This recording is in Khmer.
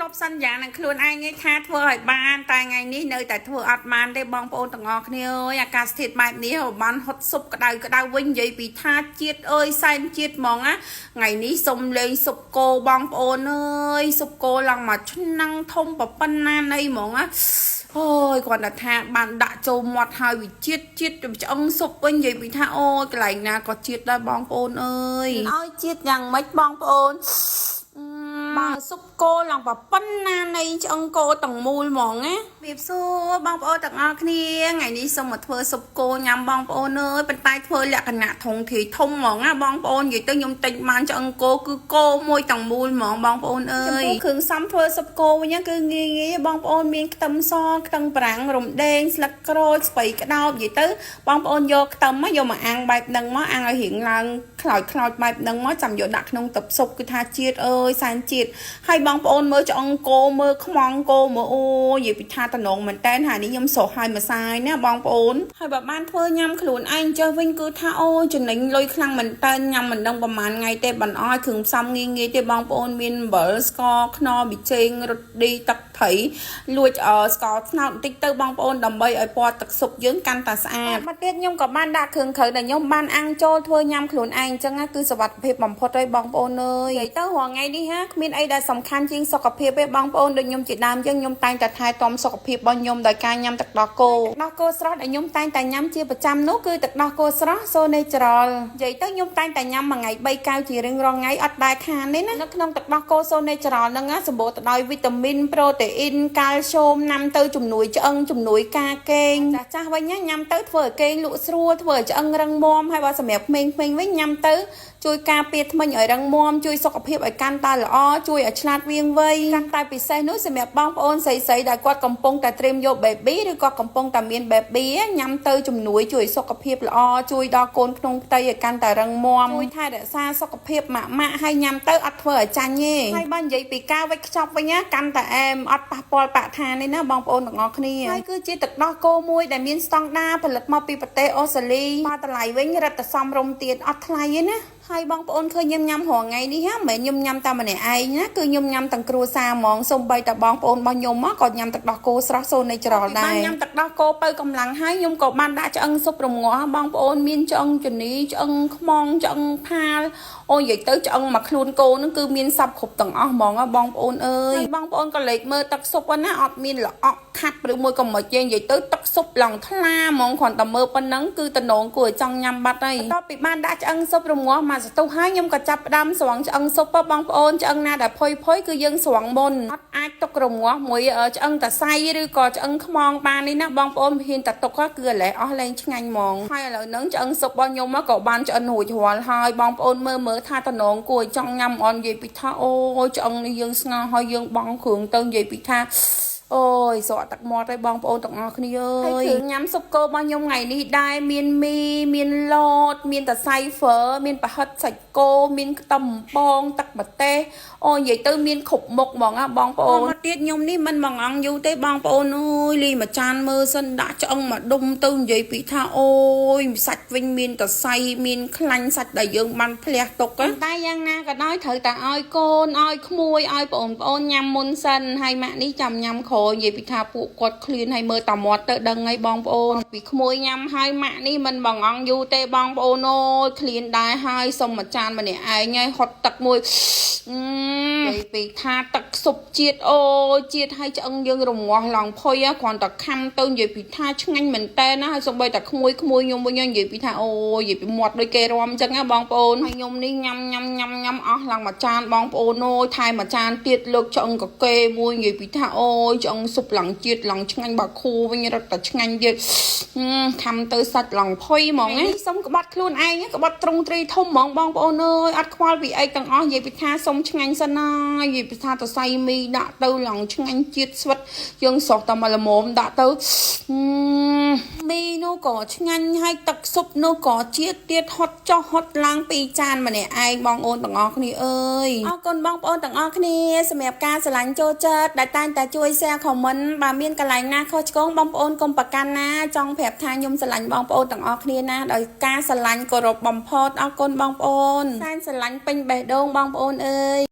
ធ្លាប់សន្យានឹងខ្លួនឯងឯងថាធ្វើឲ្យបានតែថ្ងៃនេះនៅតែធ្វើអត់បានទេបងប្អូនទាំងអស់គ្នាអើយអាកាសធាតុបែបនេះបានហត់ស៊ុបក្តៅក្តៅវិញនិយាយពីថាជាតិអើយសែនជាតិហ្មងណាថ្ងៃនេះសុំលេងស៊ុបគោបងប្អូនអើយស៊ុបគោឡើងមកឆ្នាំងធំប៉ុណ្ណាណីហ្មងណាអូយគាត់តែថាបានដាក់ចូលមាត់ហើយវិជាតិជាតិឆ្អឹងស៊ុបវិញនិយាយពីថាអូយកន្លែងណាក៏ជាតិដែរបងប្អូនអើយឲ្យជាតិយ៉ាងម៉េចបងប្អូន បើស៊ុបគោឡើងប៉ុណ្ណានៃឆ្អឹងគោទាំងមូលហ្មងណារៀបសួរបងប្អូនទាំងអស់គ្នាថ្ងៃនេះសូមមកធ្វើស៊ុបគោញ៉ាំបងប្អូនអើយប៉ុន្តែធ្វើលក្ខណៈធុងទ្រាយធំហ្មងណាបងប្អូននិយាយទៅខ្ញុំទិញបានឆ្អឹងគោគឺគោមួយទាំងមូលហ្មងបងប្អូនអើយចំពោះគ្រឿងផ្សំធ្វើស៊ុបគោវិញគឺងាយងាយបងប្អូនមានខ្ទឹមសខ្ទឹមបារាំងរំដេងស្លឹកក្រូចស្ពៃក្តោបនិយាយទៅបងប្អូនយកខ្ទឹមមកយកមកអាំងបែបហ្នឹងមកអាំងឲ្យរៀងឡើងខ្លោចខ្លោចបែបហ្នឹងមកចាំយកដាក់ក្នុងទឹកស៊ុបគឺថាជាតិអើយសែនជាតិហើយបងប្អូនមើលឆ្អឹងគោមើលខ្មងគោមើលអូនិយាយពីថាតំណងមែនតែនហើយនេះខ្ញុំស្រស់ឲ្យម្សាយណាបងប្អូនហើយបើបានធ្វើញ៉ាំខ្លួនឯងចេះវិញគឺថាអូចំណេញលុយខ្លាំងមែនតែនញ៉ាំមិនដឹងប្រហែលថ្ងៃទេបណ្អយគ្រឿងផ្សំងាយងាយទេបងប្អូនមានអំបិលស្ករខ្នុរប៊ីចេងរត់ឌីទឹកត្រីលួចស្ករត្នោតបន្តិចទៅបងប្អូនដើម្បីឲ្យពណ៌ទឹកស៊ុបយើងកាន់តែស្អាតមកទៀតខ្ញុំក៏បានដាក់គ្រឿងក្រៅដែលខ្ញុំបានអាំងចូលធ្វើញ៉ាំខ្លួនឯងអញ្ចឹងគឺសុវត្ថិភាពបំផុតហើយបងប្អូនអើយនិយាយទៅរាល់ថ្ងៃនេះហាគ្មានអីដែលសំខាន់ជាងសុខភាពទេបងប្អូនដូចខ្ញុំជាដើមអញ្ចឹងខ្ញុំតែងតែថែទាំសុខភាពរបស់ខ្ញុំដោយការញ៉ាំទឹកដោះគោទឹកដោះគោស្រស់ដែលខ្ញុំតែងតែញ៉ាំជាប្រចាំនោះគឺទឹកដោះគោស្រស់ So Natural និយាយទៅខ្ញុំតែងតែញ៉ាំមួយថ្ងៃ3កែវជារៀងរាល់ថ្ងៃអត់ដែលខានទេណានៅក្នុងទឹកដោះគោ So Natural ហ្នឹងណាសម្បូរទៅដោយវីតាមីនប្រូតេអ៊ីនកាល់ស្យូមញ៉ាំទៅជំនួយឆ្អឹងជំនួយការគេងចាស់ចាស់វិញណាញ៉ាំទៅធ្វើឲ្យគេងលក់ស្រួលធ្វើឲ្យឆ្អឹងរឹងមាំហើយបើសម្រាប់ក្មេងៗវិញញ៉ាំទៅជួយការពារធ្មេញឲ្យរឹងមាំជួយសុខភាពឲ្យកាន់តែល្អជួយឲ្យឆ្លាតវៀងវៃកាន់តែពិសេសនោះសម្រាប់បងប្អូនស្រីៗដែលគាត់កំពុងតែត្រៀមយក baby ឬក៏កំពុងតែមាន baby ញ៉ាំទៅជំនួយជួយសុខភាពល្អជួយដល់កូនក្នុងផ្ទៃឲ្យកាន់តែរឹងមាំជួយថែរក្សាសុខភាពម៉ាក់ម៉ាក់ហើយញ៉ាំទៅអត់ធ្វើឲ្យចាញ់ទេហើយបើនិយាយពីការវេចខ្ចប់វិញណាកាន់តែអែមអត់ប៉ះពាល់បរិស្ថានទេណាបងប្អូនទាំងអស់គ្នាហើយគឺជាទឹកដោះគោមួយដែលមានស្តង់ដារផលិតមកពីប្រទេសអូស្ត្រាលីបើតម្លៃវិញរឹតតែសមរម្យទៀតអត់ថ្លៃទេណាហើយបងប្អូនឃើញខ្ញុំញ៉ាំរាល់ថ្ងៃនេះហ่ะមិនមែនខ្ញុំញ៉ាំតែម្នាក់ឯងណាគឺខ្ញុំញ៉ាំទាំងគ្រួសារហ្មងសូម្បីតែបងប្អូនរបស់ខ្ញុំក៏ញ៉ាំទឹកដោះគោស្រស់ So Natural ដែរបានញ៉ាំទឹកដោះគោបើកម្លាំងហើយខ្ញុំក៏បានដាក់ឆ្អឹងស៊ុបរងាស់បងប្អូនមានឆ្អឹងជំនីឆ្អឹងខ្មងឆ្អឹងផាលអូនិយាយទៅឆ្អឹងមកខ្លួនគោហ្នឹងគឺមានសັບគ្រប់ទាំងអស់ហ្មងបងប្អូនអើយបងប្អូនក៏លេចមើលទឹកស៊ុបណាអត់មានល្អក់ខាប់ឬមួយក៏មិនទេនិយាយទៅទឹកស៊ុបឡើងថ្លាហ្មងគ្រាន់តែមើលប៉ុណ្ណឹងគឺតំណងគួរឲ្យចង់ញ៉ាំបាត់ហើយបន្ទាប់ពីបានដាក់ឆ្អឹងស៊ុបរងាស់មកសន្ទុះហើយខ្ញុំក៏ចាប់ផ្ដើមស្រង់ឆ្អឹងស៊ុបបងប្អូនឆ្អឹងណាដែលផុយផុយគឺយើងស្រង់មុនអត់អាចទុករងាស់មួយឆ្អឹងតសៃឬក៏ឆ្អឹងខ្មងបាននេះណាបងប្អូនហ៊ានតែទុកគឺឥឡូវអស់លែងឆ្ងាញ់ហ្មងហើយឥឡូវហ្នឹងឆ្អឹងស៊ុបរបស់ខ្ញុំក៏បានឆ្អិនរួចរាល់ហើយបងប្អូនមើលមើលថាតំណងគួរឲ្យចង់ញ៉ាំអត់និយាយពីថាអូឆ្អឹងនេះយើងស្ងោហើយយើងបង់គ្រឿងទៅនិយាយពីថាអូយស្រក់ទឹកមាត់ហើយបងប្អូនទាំងអស់គ្នាអើយហើយគ្រឿងញ៉ាំស៊ុបគោរបស់ខ្ញុំថ្ងៃនេះដែរមានមីមានលតមានតសៃហ្វឺមានប្រហិតសាច់គោមានខ្ទឹមបងទឹកម្ទេសអូនិយាយទៅមានគ្រប់មុខហ្មងណាបងប្អូនមកទៀតខ្ញុំនេះមិនបងអង្គយូរទេបងប្អូនអើយលីមួយចានមើលសិនដាក់ឆ្អឹងមកដុំទៅនិយាយពីថាអូយសាច់វិញមានតសៃមានខ្លាញ់សាច់ដែលយើងបានភ្លះទុកតែយ៉ាងណាក៏ដោយត្រូវតែឲ្យកូនឲ្យក្មួយឲ្យប្អូនប្អូនញ៉ាំមុនសិនហើយម៉ាក់នេះចាំញ៉ាំក្រោយនិយាយពីថាពួកគាត់ឃ្លានហើយមើលតាមាត់ទៅដឹងហើយបងប្អូនពីក្មួយញ៉ាំហើយម៉ាក់នេះមិនបងអង្គយូរទេបងប្អូនអើយឃ្លានដែរហើយសុំមួយចានម្នាក់ឯងហើយហត់ទឹកមួយនិយាយពីថាទឹកស៊ុបជាតិអូជាតិហើយឆ្អឹងយើងរងាស់ឡើងផុយគ្រាន់តែខំទៅនិយាយពីថាឆ្ងាញ់មែនតើណាហើយសូម្បីតែក្មួយក្មួយខ្ញុំវិញនិយាយពីថាអូនិយាយពីមាត់ដូចគេរំអញ្ចឹងណាបងប្អូនហើយខ្ញុំនេះញ៉ាំញ៉ាំញ៉ាំញ៉ាំអស់ឡើងមួយចានបងប្អូនអូយថែមមួយចានទៀតលើកឆ្អឹងកកេមួយនិយាយពីថាអូយឆ្អឹងស៊ុបឡើងជាតិឡើងឆ្ងាញ់បាខូវិញរត់តែឆ្ងាញ់ទៀតខំទៅសាច់ឡើងផុយហ្មងណាសុំក្បាត់ខ្លួនឯងក្បាត់ត្រង់ត្រីធំហ្មងបងប្អូនអើយអត់ខ្វល់ពីអីទាំងអស់និយាយពីថាសុំឆ្ងាញ់សិនណានិយាយពីថាតសៃមីដាក់ទៅឡើងឆ្ងាញ់ជាតិស្វិតយើងស្រស់តែមកល្មមដាក់ទៅមីនោះក៏ឆ្ងាញ់ហើយទឹកស៊ុបនោះក៏ជាតិទៀតហត់ចុះហត់ឡើងពីរចានម្នាក់ឯងបងអូនទាំងអស់គ្នាអើយអរគុណបងប្អូនទាំងអស់គ្នាសម្រាប់ការស្រឡាញ់ចូលចិត្តដែលតែងតែជួយ share comment បើមានកន្លែងណាខុសឆ្គងបងប្អូនកុំប្រកាន់ណាចង់ប្រាប់ថាខ្ញុំស្រឡាញ់បងប្អូនទាំងអស់គ្នាណាដោយការស្រឡាញ់គោរពបំផុតអរគុណបងប្អូនសែនស្រឡាញ់ពេញបេះដូងបងប្អូនអើយ។